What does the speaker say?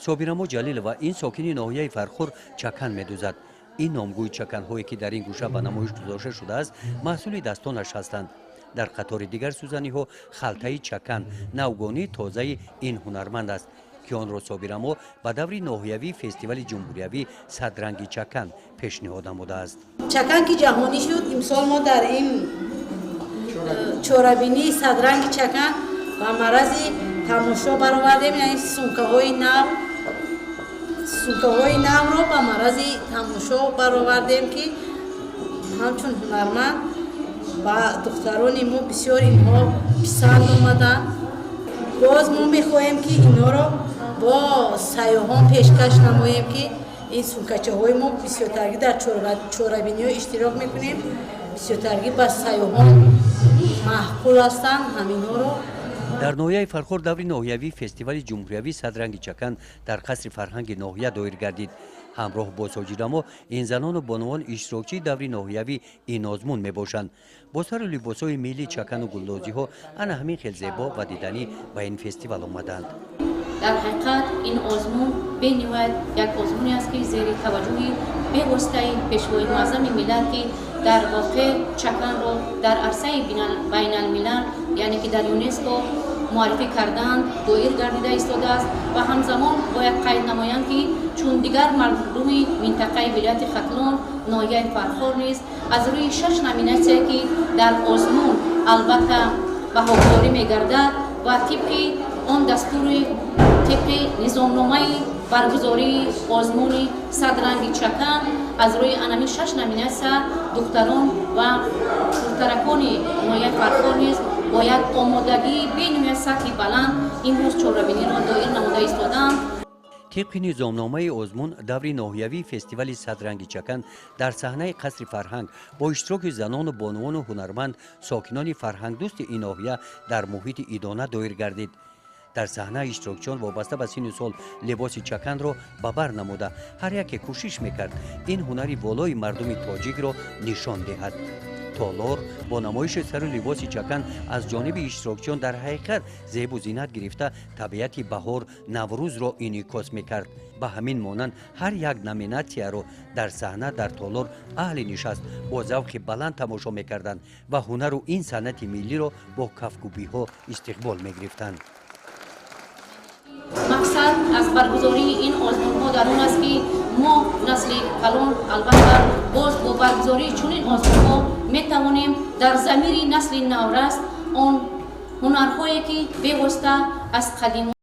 Собирамо Ҷалилова, ин сокини ноҳияи Фархор, чакан медӯзад. Ин номгӯи чаканҳое, ки дар ин гӯша ба намоиш гузошта шудааст, маҳсули дастонаш ҳастанд. Дар қатори дигар сӯзаниҳо халтаи чакан навгонии тозаи ин ҳунарманд аст, ки онро Собирамо ба даври ноҳиявии фестивали ҷумҳуриявӣ «Садранги чакан» пешниҳод намудааст. Чакан ки ҷаҳонӣ шуд, имсол мо дар ин чорабинии «Садранги чакан» ба маърази тамошо баровардем, яъне сумкаҳои нав, сумкаҳои навро ба маърази тамошо баровардем, ки ҳамчун ҳунарманд ба духтарони мо бисёр инҳо писанд омаданд. Боз мо мехоҳем, ки инҳоро бо сайёҳон пешкаш намоем, ки ин сумкачаҳои мо бисёртаргӣ дар чорабиниҳо иштирок мекунем, бисёртаргӣ ба сайёҳон маъқул ҳастанд ҳаминҳоро. Дар ноҳияи Фархор даври ноҳиявии фестивали ҷумҳуриявии «Садранги чакан» дар қасри фарҳанги ноҳия доир гардид. Ҳамроҳ бо Соҷидамо ин занону бонувон иштирокчии даври ноҳиявии ин озмун мебошанд. Бо сару либосҳои миллӣ, чакану гулдозиҳо ана ҳамин хел зебо ва диданӣ ба ин фестивал омаданд. Дар ҳақиқат, ин озмун бениҳоят як озмуне аст, ки зери таваҷҷӯҳи бевоситаи Пешвои муаззами миллат, ки дар воқеъ чаканро дар арсаи байналмилал, яъне ки дар ЮНЕСКО муаррифӣ кардаанд, доир гардида истодааст. Ва ҳамзамон бояд қайд намоянд, ки чун дигар мардуми минтақаи вилояти Хатлон, ноҳияи Фархор низ аз рӯи шаш номинатсия, ки дар озмун албатта баҳогузорӣ мегардад ва тибқи он дастури, тибқи низомномаи баргузории озмуни «Садранги чакан», аз рӯи анами шаш номинатсия духтарон ва духтаракони ноҳияи Фархор низ бо як омодагии бениҳоят сатҳи баланд имрӯз чорабиниро доир намуда истодаанд. Тибқи низомномаи озмун, даври ноҳиявии фестивали «Садранги чакан» дар саҳнаи қасри фарҳанг бо иштироки занону бонувону ҳунарманд, сокинони фарҳангдӯсти ин ноҳия дар муҳити идона доир гардид. Дар саҳна иштирокчиён вобаста ба синну сол либоси чаканро ба бар намуда, ҳар яке кӯшиш мекард ин ҳунари волои мардуми тоҷикро нишон диҳад. Толор бо намоиши сару либоси чакан аз ҷониби иштирокчиён дар ҳақиқат зебу зинат гирифта, табиати баҳор, Наврӯзро инъикос мекард. Ба ҳамин монанд ҳар як номинатсияро дар саҳна, дар толор аҳли нишаст бо завқи баланд тамошо мекарданд ва ҳунару ин санъати миллиро бо кафкӯбиҳо истиқбол мегирифтанд. Мақсад аз баргузории ин озмунҳо дар он аст, ки мо, насли калон, албатта боз бо баргузории чунин озмунҳо метавонем дар замири насли навраст он ҳунарҳое, ки бевосита аз қадим